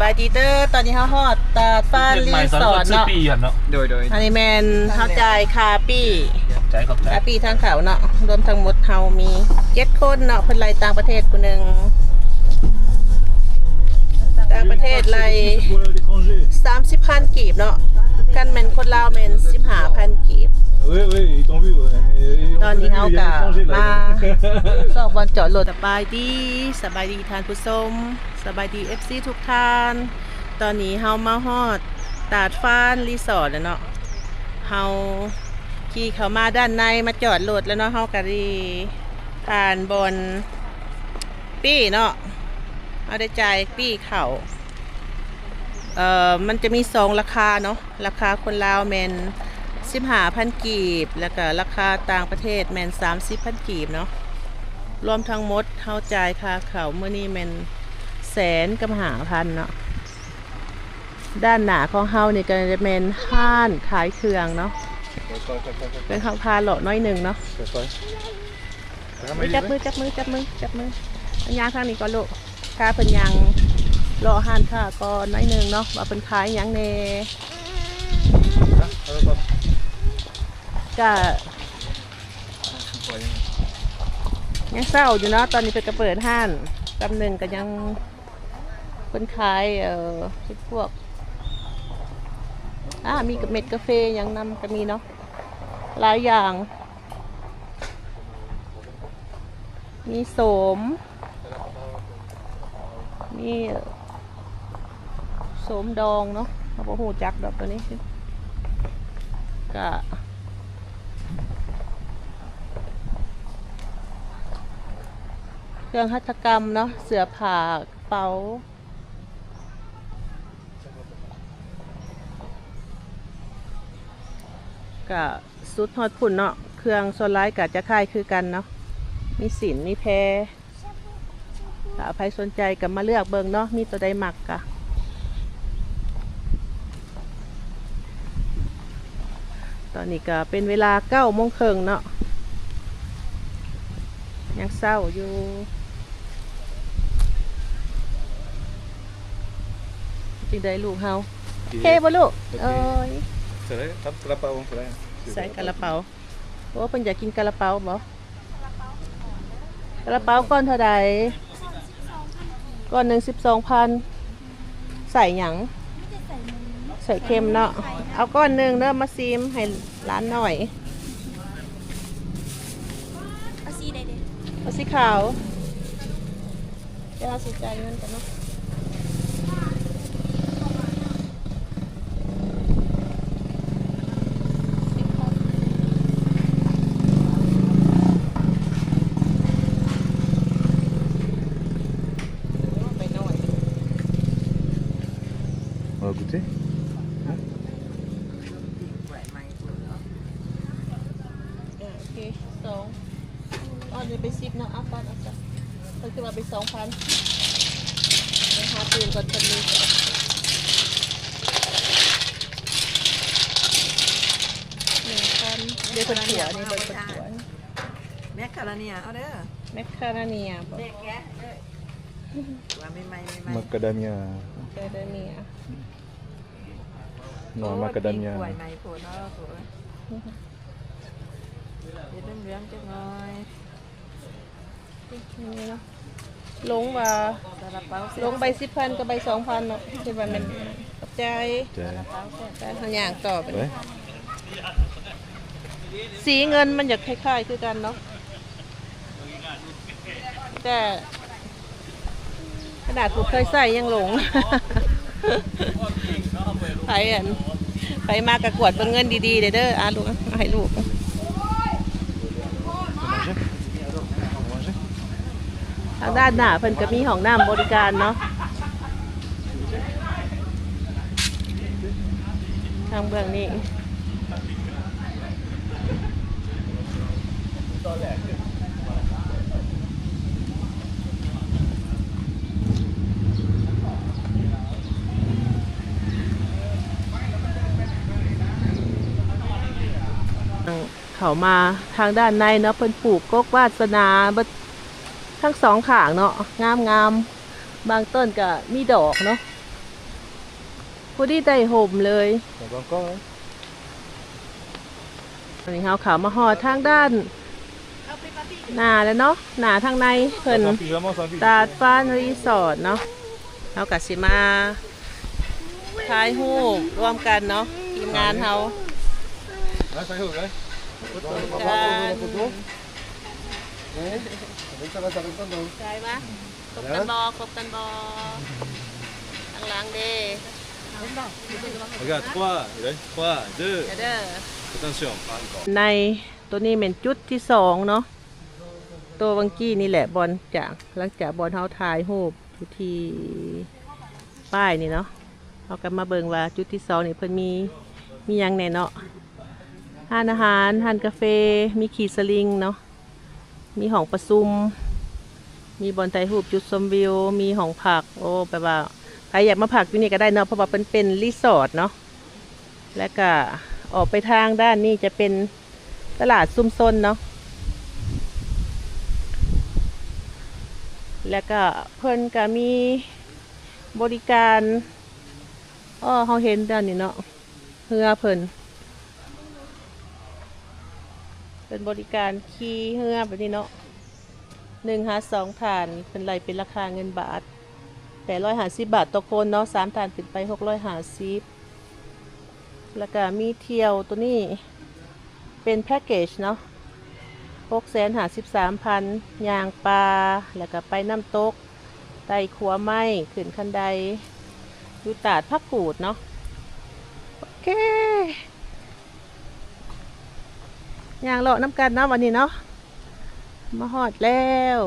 ສະບາຍດີເດີ ຕອນນີ້ເຮົາຮອດຕາດຟານຣີສອດເນາະ ໂດຍ ໂດຍ ອັນນີ້ແມ່ນເຮົາຈ່າຍຄ່າປີ້ ຈ່າຍ ຂອບໃຈ ຄ່າປີ້ທາງເຂົ້າເນາະ ລວມທັງໝົດເຮົາມີເຈັດຄົນເນາະ ເພິ່ນໄລ່ຕ່າງປະເທດຜູ້ໜຶ່ງ ຕ່າງປະເທດໄລ່ສາມສິບພັນກີບເນາະ ຄັນແມ່ນຄົນລາວແມ່ນສິບຫ້າພັນກີບ Oui, oui, ils t'ont vu, ouais. ຕອນນີ້ເຮົາກະມາຊອກບ່ອນຈອດລົດ ສະບາຍດີ ສະບາຍດີທ່ານຜູ້ຊົມ ສະບາຍດີ ເອັຟຊີ ທຸກທ່ານ ຕອນນີ້ເຮົາມາຮອດຕາດຟານຣີສອດແລ້ວເນາະ ເຮົາຂີ່ເຂົ້າມາດ້ານໃນ ມາຈອດລົດແລ້ວເນາະ ເຮົາກະໄດ້ຜ່ານບ່ອນປີ້ເນາະ ເຮົາໄດ້ຈ່າຍປີ້ເຂົ້າ ເອີ ມັນຈະມີສອງລາຄາເນາະ ລາຄາຄົນລາວແມ່ນສິບຫ້າພັນກີບ ແລ້ວກະລາຄາຕ່າງປະເທດແມ່ນສາມສິບພັນກີບເນາະ ລວມທັງໝົດເຮົາຈ່າຍຄ່າເຂົ້າມື້ນີ້ແມ່ນແສນກັບຫ້າພັນເນາະ ດ້ານໜ້າຂອງເຮົານີ້ກະຈະແມ່ນຮ້ານຂາຍເຄື່ອງເນາະ ເດີເຮົາພາເລາະໜ້ອຍໜຶ່ງເນາະ ຈັບມື ຈັບມື ຈັບມື ຈັບມື ຍ່າງທາງນີ້ກ່ອນລູກ ພາເພິ່ນຍ່າງເລາະຮ້ານຄ້າກ່ອນໜ້ອຍໜຶ່ງເນາະ ວ່າເພິ່ນຂາຍຫຍັງແດ່ ກະຍັງເຊົ້າຢູ່ເນາະ ຕອນນີ້ເພິ່ນກະເປີດຮ້ານ ຕຳໜຶ່ງກະຍັງ ເພິ່ນຂາຍ ເອີ ເຮັດພວກ ອາ ມີເມັດກາເຟຫຍັງນຳກະມີເນາະ ຫຼາຍຢ່າງ ມີໂສມ ມີໂສມດອງເນາະ ເຮົາບໍ່ຮູ້ຈັກດອກໂຕນີ້ ກະເຄື່ອງຫັດຖະກຳເນາະ ເສື້ອຜ້າ ເປົາ ກະສຸດຮອດພຸ້ນເນາະ ເຄື່ອງສ່ວນຫຼາຍກະຈະຄ້າຍຄືກັນເນາະ ມີສິ້ນ ມີແພ ຖ້າໃຜສົນໃຈກະມາເລືອກເບິ່ງເນາະ ມີໂຕໃດມັກກະ ຕອນນີ້ກະເປັນເວລາເກົ້າໂມງເຄິ່ງເນາະ ຍັງເຊົ້າຢູ່ ຈັ່ງໃດລູກເຮົາ ໂອເຄບໍ່ລູກ ໂອເຄ ໂອ້ຍ ໃສ່ກະລາເປົາ ໂອ້ ເພິ່ນຢາກກິນກະລາເປົາບໍ່ ກະລາເປົາກ້ອນເທົ່າໃດ ກ້ອນໜຶ່ງສິບສອງພັນ ໃສ່ຫຍັງ ໃສ່ເຄັມເນາະ ເອົາກ້ອນໜຶ່ງເດີ ມາຊີມໃຫ້ຫຼານໜ້ອຍ ເອົາສີໃດເດ ເອົາສີຂາວ ດຽວເຮົາຊິຈ່າຍເງິນກັນເນາະ On va goûter ? ເອີ ໂອເຄ ສອງ ເອົາໄປສິບເນາະ ເອົາກ່ອນ ເອົາກ່ອນ ເພິ່ນຄືວ່າໄປສອງພັນ ໄປຫາຕື່ມກ່ອນ ເພິ່ນມີກ່ອນ ໜຶ່ງພັນ ເດ ເພິ່ນຂົວນີ້ ເພິ່ນຂົວ ແມັກຄາຣາເນຍ ເອົາເດີ ແມັກຄາຣາເນຍບໍ ແກະເລີຍ ວ່າໃໝ່ໆ ມາກາດາເມຍ ມາກາດາເມຍ ໜໍ່ມາກາດາເມຍ ກ້ວຍໃໝ່ໂພດເນາະ ໂພດ ເຮັດເຫຼືອງໆຈັກໜ້ອຍ ນີ້ເນາະ ລົງວ່າ ຊາລາເປົາແຊບ ລົງໃບສິບພັນກັບໃບສອງພັນເນາະ ຄິດວ່າແມ່ນ ຂອບໃຈ ຂອບໃຈ ຊາລາເປົາແຊບ ໄປເຮົາຍ່າງຕໍ່ໄປ ເອີຍ ສີເງິນມັນຢາກຄ້າຍໆຄືກັນເນາະ ແຕ່ ຂະໜາດຜູ້ເຄີຍໃຊ້ຍັງຫຼົງ ໃຜອັນ ໃຜມາກະກວດເບິ່ງເງິນດີໆເດີເດີ ອາ ລູກ ເອົາໃຫ້ລູກ ທາງດ້ານໜ້າເພິ່ນກະມີຫ້ອງນ້ຳບໍລິການເນາະ ທາງເບື້ອງນີ້ ເຂົ້າມາທາງດ້ານໃນເນາະ ເພິ່ນປູກກົກວາດສະໜາເບິດທັງສອງຂ້າງເນາະ ງາມໆ ບາງຕົ້ນກະມີດອກເນາະ. ພໍດີໄດ້ຮົ່ມເລີຍ. ອັນນີ້ເຮົາເຂົ້າມາຮອດທາງດ້ານໜ້າແລ້ວເນາະ, ໜ້າທາງໃນເພິ່ນ ຕາດຟານຣີສອດເນາະ. ເຮົາກະຊິມາຖ່າຍຮູບລວມກັນເນາະ ທີມງານເຮົາ. ກັນ ໃສ່ມາ ຄົບກັນບໍ່? ຄົບກັນບໍ່? ຂ້າງຫຼັງເດ້. Regarde, trois, trois, deux. Attention. ໃນໂຕນີ້ແມ່ນຈຸດທີສອງເນາະ. ໂຕວັງກີ້ນີ້ແຫຼະ ບ່ອນຈາກ ຫຼັງຈາກບ່ອນເຮົາຖ່າຍຮູບຢູ່ທີ່ປ້າຍນີ້ເນາະ. ເຮົາກໍມາເບິ່ງວ່າຈຸດທີສອງນີ້ເພິ່ນມີ ມີຫຍັງແດ່ເນາະ. ຮ້ານອາຫານ, ຮ້ານກາເຟ, ມີຂີ່ສະລິງເນາະ. ມີຫ້ອງປະຊຸມ, ມີບ່ອນຖ່າຍຮູບ, ຈຸດຊົມວິວ, ມີຫ້ອງພັກ. ໂອ້ ແປວ່າໃຜຢາກມາພັກຢູ່ນີ້ກໍໄດ້ເນາະ ເພາະວ່າເພິ່ນເປັນຣີສອດເນາະ. ແລ້ວກະອອກໄປທາງດ້ານນີ້ຈະເປັນຕະຫຼາດຊຸມຊົນເນາະ. ແລ້ວກະເພິ່ນກະມີບໍລິການ, ອໍ ເຮົາເຫັນດ້ານນີ້ເນາະ. ເຮືອເພິ່ນ ເພິ່ນບໍລິການຂີ່ເຮືອແບບນີ້ເນາະ. ໜຶ່ງຫາສອງທ່ານ ເພິ່ນໄລ່ເປັນລາຄາເງິນບາດ ແປດຮ້ອຍຫ້າສິບບາດຕໍ່ຄົນເນາະ, ສາມທ່ານຂຶ້ນໄປ ຫົກຮ້ອຍຫ້າສິບ. ແລ້ວກະມີທ່ຽວໂຕນີ້ ເປັນແພັກເກຈເນາະ ຫົກແສນຫ້າສິບສາມພັນ ຍ່າງປ່າ ແລ້ວກະໄປນ້ຳຕົກ ໄຕ່ຂົວໄມ້ ຂຶ້ນຄັນໄດ ຢູ່ຕາດຜັກກູດເນາະ. ໂອເຄ ຍ່າງເລາະນຳກັນເນາະ ວັນນີ້ເນາະ. ມາຮອດແລ້ວ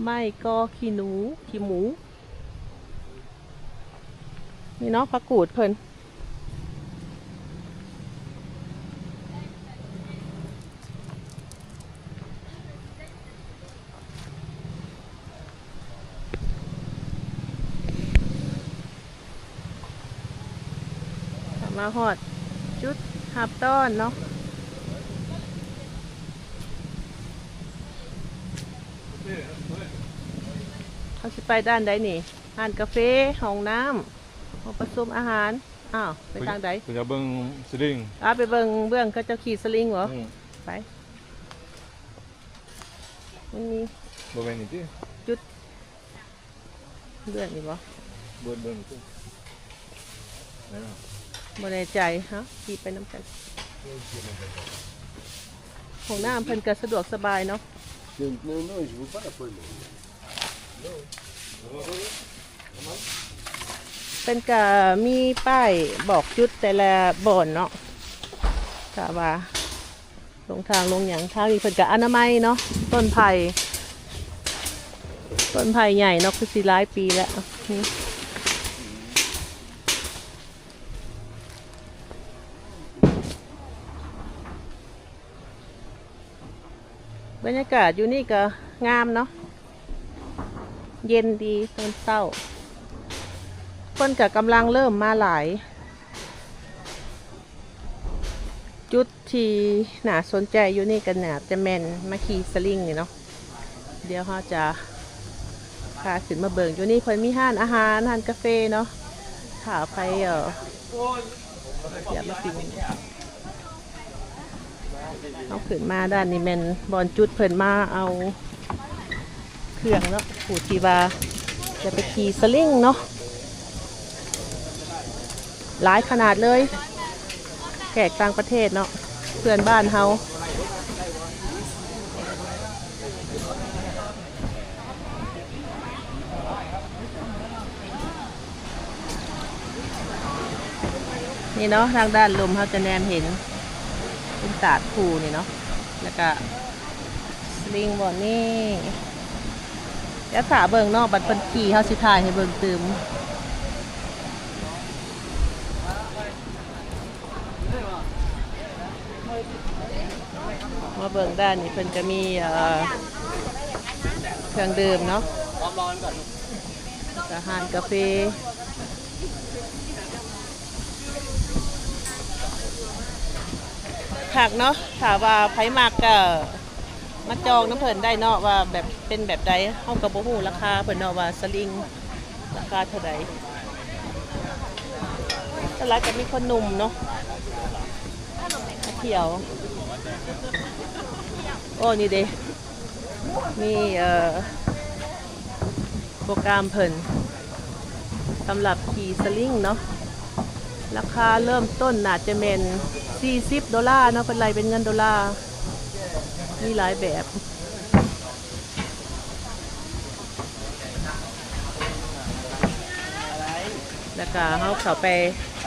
ໄມ້ກໍຂີ້ໜູ ຂີ້ໝູ ນີ້ເນາະ ຜັກກູດເພິ່ນ. ມາຮອດຈຸດຮັບຕ້ອນເນາະ. ເຮົາຊິໄປດ້ານໃດນີ້? ຮ້ານກາເຟ, ຫ້ອງນ້ຳ, ຫ້ອງປະຊຸມ, ອາຫານ. ອ້າວ ໄປທາງໃດ? ເພິ່ນຢາກເບິ່ງສະລິງ. ອ້າວ ໄປເບິ່ງເບື້ອງເຂົາເຈົ້າຂີ່ສະລິງບໍ? ອືມ ໄປ. ມັນມີ ບໍ່ແມ່ນນີ້ຕິ? ຈຸດເບື້ອງນີ້ບໍ? ເບິ່ງ ເບິ່ງນີ້ຕິ? ແມ່ນບໍ່? ບໍ່ແນ່ໃຈ. ເຮົາຂີ່ໄປນຳກັນ. ຫ້ອງນ້ຳເພິ່ນກໍສະດວກສະບາຍເນາະ. Non, non, je veux pas la poêle. ເພິ່ນກະມີປ້າຍບອກຈຸດແຕ່ລະບ່ອນເນາະ ກະວ່າລົງທາງລົງຫຍັງ. ທາງນີ້ເພິ່ນກະອະນາໄມເນາະ. ຕົ້ນໄຜ່ ຕົ້ນໄຜ່ໃຫຍ່ເນາະ ຄືຊິຫຼາຍປີແລ້ວ. ບັນຍາກາດຢູ່ນີ້ກໍງາມເນາະ ເຢັນດີຕອນເຊົ້າ. ຄົນກໍກຳລັງເລີ່ມມາຫຼາຍ. ຈຸດທີ່ໜ້າສົນໃຈຢູ່ນີ້ກໍໜ້າຈະແມ່ນມາຂີ່ສະລິງນີ້ເນາະ. ດຽວເຮົາຈະພາຂຶ້ນມາເບິ່ງ. ຢູ່ນີ້ເພິ່ນມີຮ້ານອາຫານ, ຮ້ານກາເຟເນາະ. ຖ້າໃຜ ເອີ ຢາກມາກິນ ເຮົາຂຶ້ນມາດ້ານນີ້ແມ່ນບ່ອນຈຸດເພິ່ນມາເອົາເຄື່ອງເນາະ, ຜູ້ທີ່ວ່າຈະໄປຂີ່ສະລິງເນາະ. ຫຼາຍຂະໜາດເລີຍ ແຂກຕ່າງປະເທດເນາະ ເພື່ອນບ້ານເຮົາ. ນີ້ເນາະ ທາງດ້ານລຸ່ມເຮົາຈະແນມເຫັນເປັນຕາດພູນີ້ເນາະ ແລ້ວກະສະລິງບ່ອນນີ້. ດຽວຖ້າເບິ່ງເນາະ ບັດເພິ່ນຂີ່ເຮົາຊິຖ່າຍໃຫ້ເບິ່ງຕື່ມ. ມາເບິ່ງດ້ານນີ້ເພິ່ນກະມີ ເອີ ເຄື່ອງດື່ມເນາະ ກະຮ້ານກາເຟ ຄັກເນາະ. ຖ້າວ່າໃຜມັກກະມາຈອງນຳເພິ່ນໄດ້ເນາະ ວ່າແບບເປັນແບບໃດ. ເຮົາກະບໍ່ຮູ້ລາຄາເພິ່ນເນາະ ວ່າສະລິງລາຄາເທົ່າໃດ. ສ່ວນຫຼາຍກໍມີຄົນໜຸ່ມເນາະ ມາທ່ຽວ. ໂອ້ ນີ້ເດ້ ມີ ເອີ ໂປຣແກຣມເພິ່ນສຳລັບຂີ່ສະລິງເນາະ. ລາຄາເລີ່ມຕົ້ນໜ້າຈະແມ່ນສີ່ສິບໂດລາເນາະ ເພິ່ນໄລ່ເປັນເງິນໂດລາ. ມີຫຼາຍແບບ. ແລ້ວກະເຮົາເຂົ້າໄປ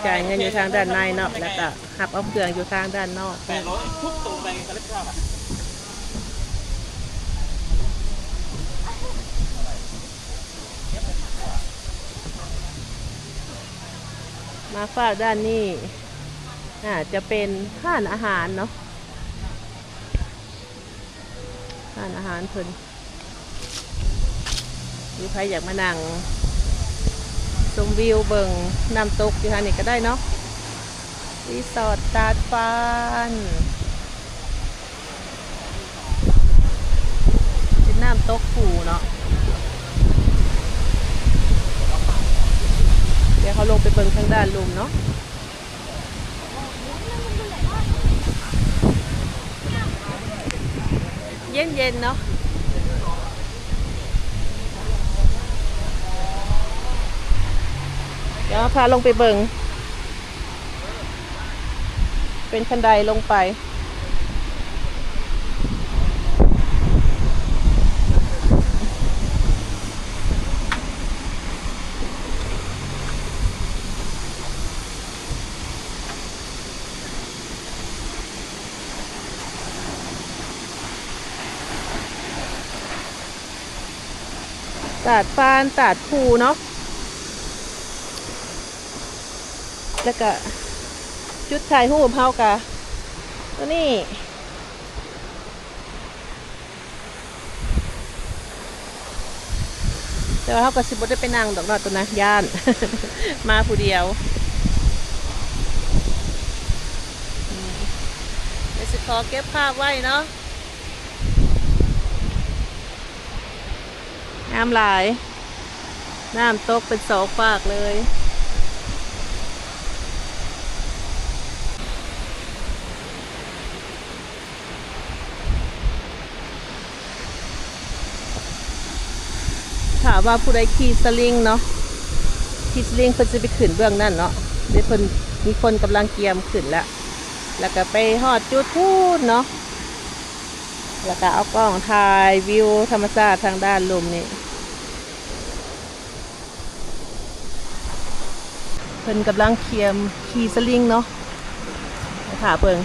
ຈ່າຍເງິນຢູ່ທາງດ້ານໃນເນາະ ແລ້ວກະຮັບເອົາເຄື່ອງຢູ່ທາງດ້ານນອກ. ມາຟາກດ້ານນີ້ ອາດຈະເປັນຮ້ານອາຫານເນາະ. ຮ້ານອາຫານເພິ່ນ ຫຼືໃຜຢາກມານັ່ງຊົມວິວເບິ່ງນ້ຳຕົກຢູ່ທາງນີ້ກໍໄດ້ເນາະ. ຣີສອດຕາດຟານ ເປັນນ້ຳຕົກພູເນາະ. ດຽວເຮົາລົງໄປເບິ່ງທາງດ້ານລຸ່ມເນາະ. ເຢັນໆ ເນາະ. ດຽວພາລົງໄປເບິ່ງ ເປັນຄັນໄດລົງໄປ. ຕາດຟານ ຕາດພູເນາະ. ແລ້ວກະຈຸດຖ່າຍຮູບເຮົາກະໂຕນີ້. ແຕ່ວ່າເຮົາກໍຊິບໍ່ໄດ້ໄປນັ່ງດອກເນາະ ໂຕນະ ຢ້ານ ມາຜູ້ດຽວ. ດຽວຊິຂໍເກັບພາບໄວ້ເນາະ. ງາມຫຼາຍ ນ້ຳຕົກເປັນສອງຟາກເລີຍ. ຖ້າວ່າຜູ້ໃດຂີ່ສະລິງເນາະ ຂີ່ສະລິງເພິ່ນຊິໄປຂຶ້ນເບື້ອງນັ້ນເນາະ. ເດ ເພິ່ນມີຄົນກຳລັງກຽມຂຶ້ນລະ ແລ້ວກໍໄປຮອດຈຸດພຸ້ນເນາະ ແລ້ວກໍເອົາກ້ອງຖ່າຍວິວທຳມະຊາດທາງດ້ານລຸ່ມນີ້. ເພິ່ນກຳລັງກຽມຂີ່ສະລິງເນາະ ຖ້າເບິ່ງ.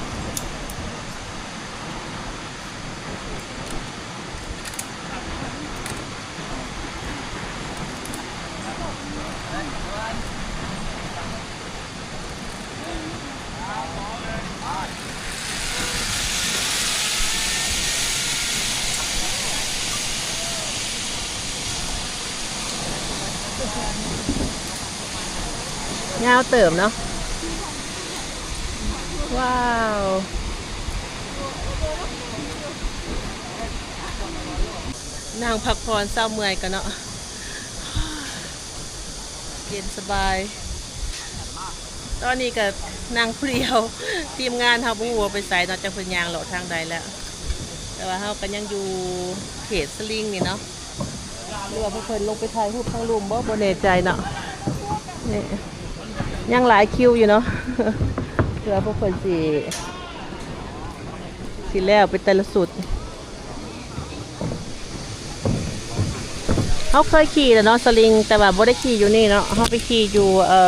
ຍາວເຕີບເນາະ. ວ້າວ ນັ່ງພັກຜ່ອນເຊົາເມື່ອຍກ່ອນເນາະ. ເຢັນສະບາຍ. ຕອນນີ້ກໍນັ່ງຜູ້ດຽວ ທີມງານເຮົາບໍ່ຮູ້ວ່າໄປໃສເນາະ ຈັກເພິ່ນຍ່າງເລາະທາງໃດແລ້ວ. ແຕ່ວ່າເຮົາກໍຍັງຢູ່ເຂດສະລິງນີ້ເນາະ ຫຼືວ່າພວກເພິ່ນລົງໄປຖ່າຍຮູບທາງລຸ່ມບໍ່ ບໍ່ແນ່ໃຈເນາະ. ນີ້ ຍັງຫຼາຍຄິວຢູ່ເນາະ ເພື່ອພວກເພິ່ນຊິ ຊິແລ້ວໄປແຕ່ລະຊຸດ. ເຮົາເຄີຍຂີ່ແລ້ວເນາະ ສະລິງ ແຕ່ວ່າບໍ່ໄດ້ຂີ່ຢູ່ນີ້ເນາະ. ເຮົາໄປຂີ່ຢູ່ ເອີ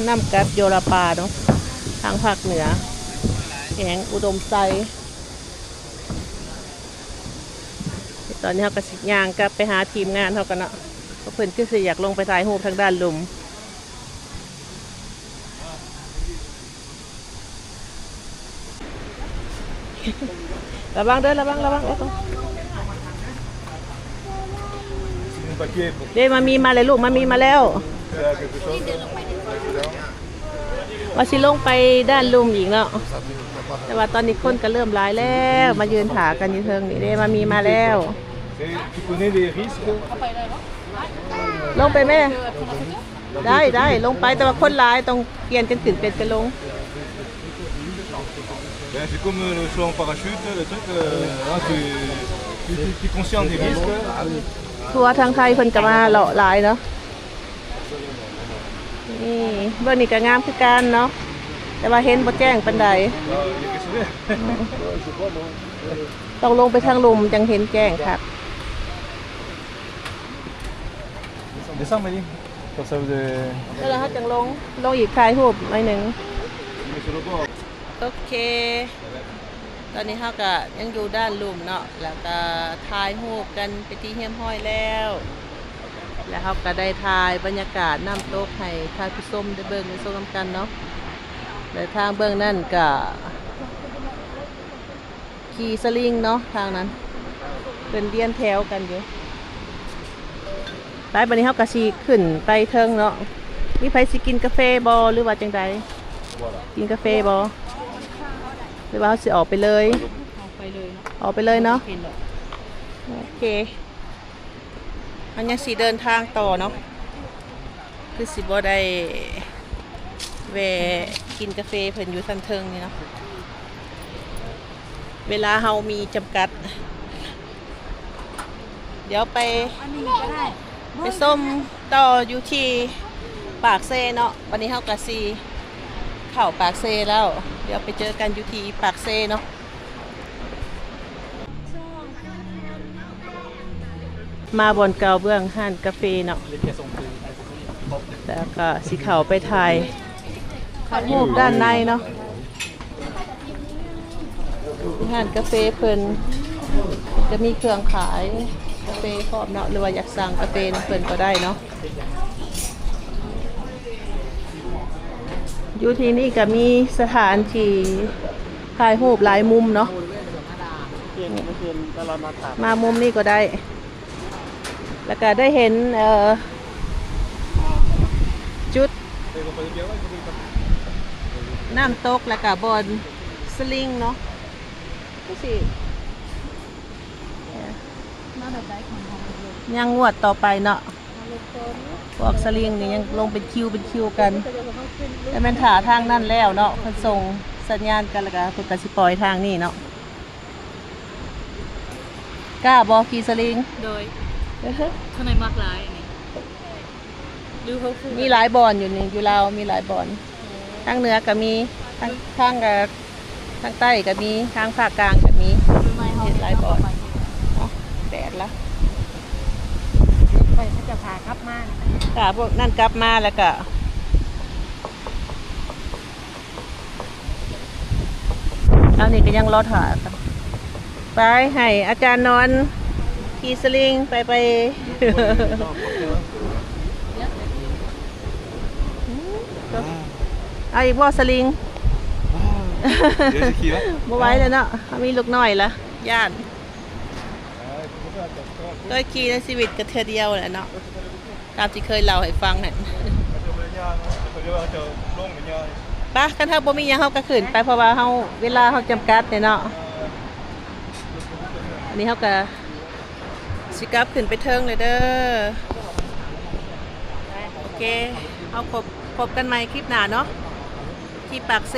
ນ້ຳກັດໂຢລາປາເນາະ ທາງພາກເໜືອ ແຂວງອຸດົມໄຊ. ຕອນນີ້ເຮົາກໍຊິຍ່າງກັບໄປຫາທີມງານເຮົາກ່ອນເນາະ ເພາະເພິ່ນຄືຊິຢາກລົງໄປຖ່າຍຮູບທາງດ້ານລຸ່ມ. ລະວັງເດີ ລະວັງ ລະວັງ ໂອ້ໂຫ ເດ້ ມາມີມາແລ້ວລູກ ມາມີມາແລ້ວ. ວ່າຊິລົງໄປດ້ານລຸ່ມອີກເນາະ ແຕ່ວ່າຕອນນີ້ຄົນກໍເລີ່ມຫຼາຍແລ້ວ ມາຢືນຖ້າກັນຢູ່ເທິງນີ້ເດ້ ມາມີມາແລ້ວ. ລົງໄປແມ່. ໄດ້ ໄດ້ ລົງໄປ ແຕ່ວ່າຄົນຫຼາຍ ຕ້ອງປ່ຽນກັນຂຶ້ນ ປ່ຽນກັນລົງ. Ben, c'est comme, euh, le saut en parachute, le truc, euh, là, c'est, c'est, t'es conscient des risques. ທົວທາງໄທເພິ່ນກໍມາເລາະຫຼາຍເນາະ. ນີ້ ເບິ່ງນີ້ກໍງາມຄືກັນເນາະ ແຕ່ວ່າເຫັນບໍ່ແຈ້ງປານໃດ. ຕ້ອງລົງໄປທາງລຸ່ມຈັ່ງເຫັນແຈ້ງຄັກ. Descends, Mehdi. Comme ça, vous avez ແລ້ວເຮົາຈັ່ງລົງ ລົງອີກ ຖ່າຍຮູບໜ້ອຍໜຶ່ງ. ໂອເຄ ຕອນນີ້ເຮົາກໍຍັງຢູ່ດ້ານລຸ່ມເນາະ ແລ້ວກໍຖ່າຍຮູບກັນເປັນທີ່ຮຽບຮ້ອຍແລ້ວ ແລ້ວເຮົາກໍໄດ້ຖ່າຍບັນຍາກາດນ້ຳຕົກໃຫ້ທ່ານຜູ້ຊົມໄດ້ເບິ່ງໄດ້ຊົມນຳກັນເນາະ. ແລະ ທາງເບື້ອງນັ້ນກໍຂີ່ສະລິງເນາະ ທາງນັ້ນເພິ່ນລຽນແຖວກັນຢູ່. ໄປ ບັດນີ້ເຮົາກໍຊິຂຶ້ນໄປເທິງເນາະ. ມີໃຜຊິກິນກາເຟບໍ່ ຫຼືວ່າຈັ່ງໃດ? ກິນກາເຟບໍ່ ຫຼືວ່າເຮົາຊິອອກໄປເລີຍ? ອອກໄປເລີຍເນາະ ອອກໄປເລີຍເນາະ. ໂອເຄ ເຮົາຍັງຊິເດີນທາງຕໍ່ເນາະ ຄືຊິບໍ່ໄດ້ແວ່ກິນກາເຟເພິ່ນຢູ່ຊັ້ນເທິງນີ້ເນາະ. ເວລາເຮົາມີຈຳກັດ. ດຽວໄປ ໄປຊົມຕໍ່ຢູ່ທີ່ປາກເຊເນາະ. ບັດນີ້ເຮົາກໍຊິເຂົ້າປາກເຊແລ້ວ ດຽວໄປເຈີກັນຢູ່ທີ່ປາກເຊເນາະ. ມາບ່ອນເກົ່າເບື້ອງຮ້ານກາເຟເນາະ ແລ້ວກໍຊິເຂົ້າໄປຖ່າຍຮູບດ້ານໃນເນາະ. ຮ້ານກາເຟເພິ່ນ ເພິ່ນຈະມີເຄື່ອງຂາຍກາເຟພ້ອມເນາະ ຫຼືວ່າຢາກສັ່ງກາເຟນຳເພິ່ນກໍໄດ້ເນາະ. ຢູ່ທີ່ນີ້ກໍມີສະຖານທີ່ຖ່າຍຮູບຫຼາຍມຸມເນາະ. ມາມຸມນີ້ກໍໄດ້ ແລ້ວກໍໄດ້ເຫັນ ເອີ ຈຸດນ້ຳຕົກ ແລ້ວກໍບ່ອນສະລິງເນາະ. ຄືຊິ ມາແບບໃດຂອງເຮົາ ຍັງງວດຕໍ່ໄປເນາະ. ພວກສະລິງນີ້ຍັງລົງເປັນຄິວເປັນຄິວກັນ ແຕ່ແມ່ນຖ້າທາງນັ້ນແລ້ວເນາະ ເພິ່ນສົ່ງສັນຍານກັນ ແລ້ວກໍເພິ່ນກໍຊິປ່ອຍທາງນີ້ເນາະ. ກ້າບໍ່ຂີ່ສະລິງ? ໂດຍ ທາງໃນມັກຫຼາຍອັນນີ້ ຫຼື Whole Foods ມີຫຼາຍບ່ອນຢູ່ນີ້ ຢູ່ລາວມີຫຼາຍບ່ອນ. ທາງເໜືອກໍມີ ທາງ ທາງ ເອີ ທາງໃຕ້ກໍມີ ທາງພາກກາງກໍມີ ເຮັດຫຼາຍບ່ອນ. ເອົ້າ ແດດລະ ໄປເຂົາເຈົ້າພາກັບມາ ຖ້າພວກນັ້ນກັບມາແລ້ວກໍ ອັນນີ້ກໍຍັງລໍຖ້າກັນ. ໄປ ໃຫ້ອາຈານນອນຂີ່ສະລິງໄປ ໄປ ເອົາອີກບໍ່ສະລິງ? ບໍ່ໄຫວແລ້ວເນາະ ເຮົາມີລູກນ້ອຍລະ ຢ້ານ. ເຄີຍຂີ່ໃນຊີວິດກໍເທື່ອດຽວແຫຼະເນາະ ຕາມທີ່ເຄີຍເລົ່າໃຫ້ຟັງຫັ້ນ. ປະ ຄັນເຮົາບໍ່ມີຫຍັງເຮົາກໍຂຶ້ນໄປ ເພາະວ່າເຮົາ ເວລາເຮົາຈຳກັດເດ້ເນາະ. ອັນນີ້ເຮົາກໍຊິກັບຂຶ້ນໄປເທິງແລ້ວເດີ. ໂອເຄ ເຮົາພົບ ພົບກັນໃໝ່ຄລິບໜ້າເນາະ ທີ່ປາກເຊ.